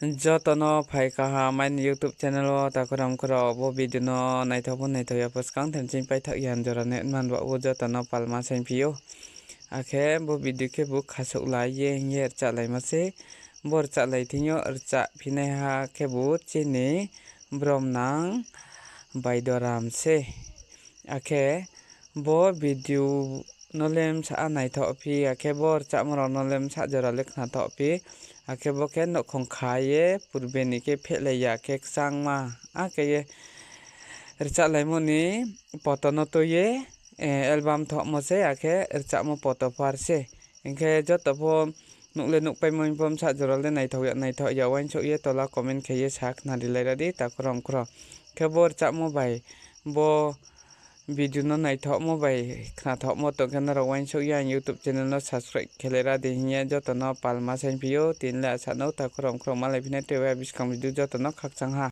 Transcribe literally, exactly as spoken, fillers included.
Joto no phai kaham aini YouTube channel wo, takhu rao mkhu rao. Bo video no naithaoh pho naithaoh ya pho skang themching paithaoh ya jora ni man ba wo joto no palma saingphi ou. Akhe bo video khebu khasouhlai ye hing ye rchahlaimo se. Bo rchahlai thing yo rchahphinaiha khebu chini bromnang Baidoram se. Akhe bo video no le bsa naithaoh phi, akhe bo rchahmo rao no le bsa jora le khnathaoh phi, akhe bo khe nouhkhong kha ye purbe ni khe phehlai ya khe kchangma, akhe ye rchahlaimo ni poto no tui ye, album thohmo se, akhe rchahmo poto pho ar se. Hing khe joto pho nuh le nuhpaimo pho bsa jora le naithaoh ya naithaoh ya uaingsouh ye tola comment khe ye sa khnarilaira di, takhu rao mkhu rao. Khe bo rchahmo bai, bo video no naithaohmo bai khnathaohmo tong khe nrao uaingsouh ye ang YouTube channel no subscribe khelaira di hing ye joto no palma saingphi ou. Tini le asa nou, takhu rao mkhu rao, malaiphinai tei wa buskang video joto no khakchang ha.